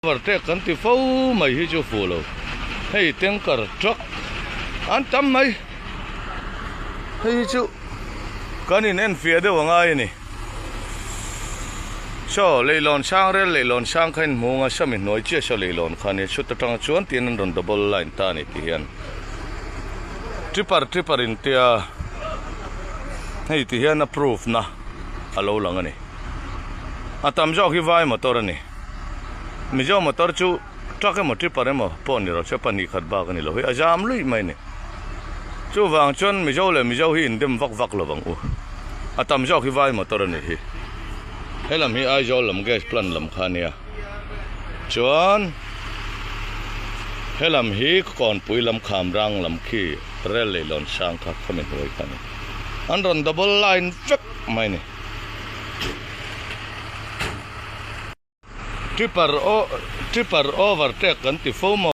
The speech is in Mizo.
Overtake kan ti fo mai hi chu fuh lo. Hei tanker truck an tam mai. Hei hi chu kan in en fiah deuh a ngai a ni. Saw leihlawn sang rel leihlawn sang kha in hmu ang a sami hnuai chiah saw leihlawn kha a nia chhut atanga chuan tiin an rawn double line ta a ni ti hian tripper tripper in tia hei ti hian a proof na a lo lang a ni. A tam zawk hi vai motor a ni. Mizo motor chu truck emaw tripper emaw pawh ni rawh se pahnih khat bak a ni lo hi a zam luih mai a ni. Chuvang chuan Mizo leh Mizo hi indem vak vak lo vang u. A tam zawk hi vai motor a ni hi. He lam hi Aizawl lam gas plant lam kha a nia. Chuan he lam hi Kawnpui lam Khamrang lam khi rel leihlawn sang kha khami hnuai kha a ni. An rawn double line vek mai a ni. Tripper o tripper overtake kan ti fo maw.